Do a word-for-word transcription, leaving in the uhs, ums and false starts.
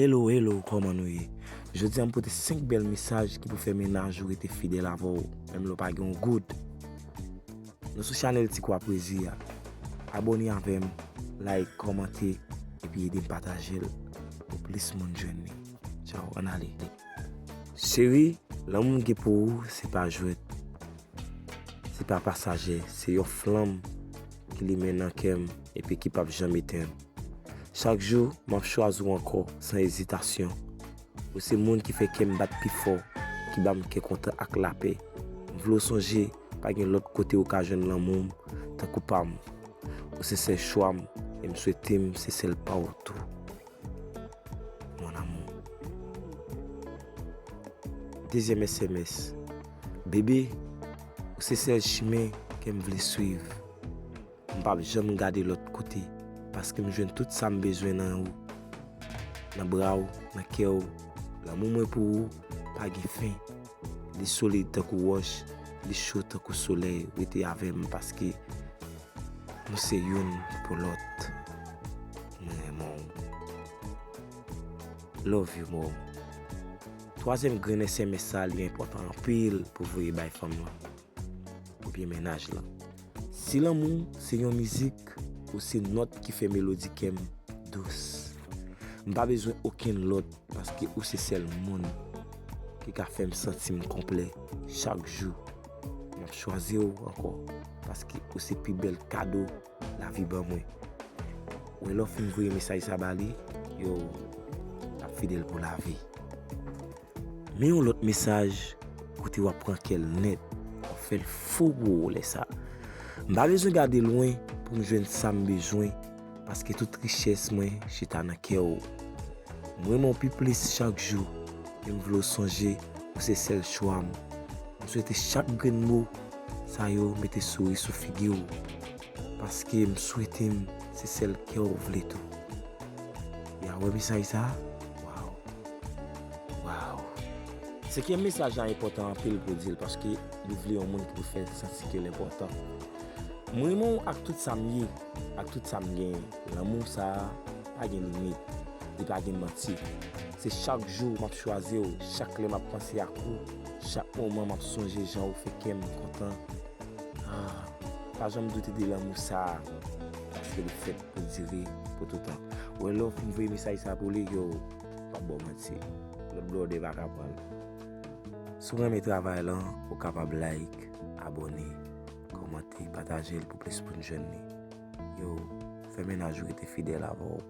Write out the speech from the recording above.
Hello, hello, kòman nou ye? Jodi a m pote senk bèl mesaj ki pou fè mennaj ou rete fidèl avè w, menm lè w pa gen yon goud. Nou sou chanèl Ti Kwa Prezi a. Abòne avè m, like, kòmante, epi ede m pataje l pou plis moun jwenn li. Tchaw, ann ale. Cheri, lanmou m gen pou ou, se pa jwèt. Se pa pasajè, se yon flanm ki limen nan kè m epi ki p ap janm etenn. Chak jou, m ap chwazi w ankò, san ezitasyon. Ou se moun ki fè kè m bat pi fò, ki ba m kè kontan ak lapè. M vle w sonje, pa gen lòt kote ou ka jwenn lanmou m tankou pa m. Ou se sèl chwa m, e m swete m se sèl pa w tou. Mon amour. Dezyèm S M S. Bebe, ou se sèl chimen ke m vle swiv. M p ap janm gade lòt kote, paske m jwenn tout sa m bezwen nan ou. Nan bra w, nan kè w, lanmou mwen pou ou pa gen fen. Li solid tankou wòch, li cho tankou solèy. Rete avè m, paske nou se youn pou lòt. Mwen renmen w. Love you, mom. Twazyèm grenn S M S sa, li enpòtan anpil pou voye bay fanm lan oubyen mennaj lan. Si lanmou se yon mizik, ou se nòt ki fè melodi kè m dous. M pa bezwen okenn lòt, paske ou se sèl moun ki ka fè m santi m konplè chak jou. M ap chwazi w ankò, paske ou se pi bèl kado lavi ban mwen. Wè lè w fin voye mesaj sa ba li, yo, l ap fidèl pou lavi. Men yon lòt mesaj kote w ap pran kè l nèt, w ap fè l fou pou ou lè sa. M pa bezwen gade lwen pou m jwenn sa m bezwen, paske tout richès mwen chita nan kè w. M renmen w pi plis chak jou, e m vle w sonje ou se sèl chwa m. M swete chak grenn mo sa yo mete souri sou figi w, paske m swete m se sèl kè w vle tou. Ya wè mesaj sa? Waw. Waw. Senkyèm mesaj la enpòtan anpil pou di l, paske li vle yon moun ki pou fè l santi ke l enpòtan. M renmen w ak tout sa m ye, ak tout sa m genyen. Lanmou sa a pa gen limit, li pa gen manti. Se chak jou m ap chwazi w, chak lè m ap panse ak ou, chak moman m ap sonje jan ou fè kè m kontan. Ah, pa janm doute de lanmou sa a, paske li fèt pou dire pou toutan. Wè lè w fin voye mesaj sa pou li, yo, m p ap ba w manti. Lòt blòdè pa ka pran l. Si w renmen travay lan, ou kapab like, abòne, kòmante, pataje l pou plis moun jwenn li. Yo, fè mennaj ou rete fidèl avè w.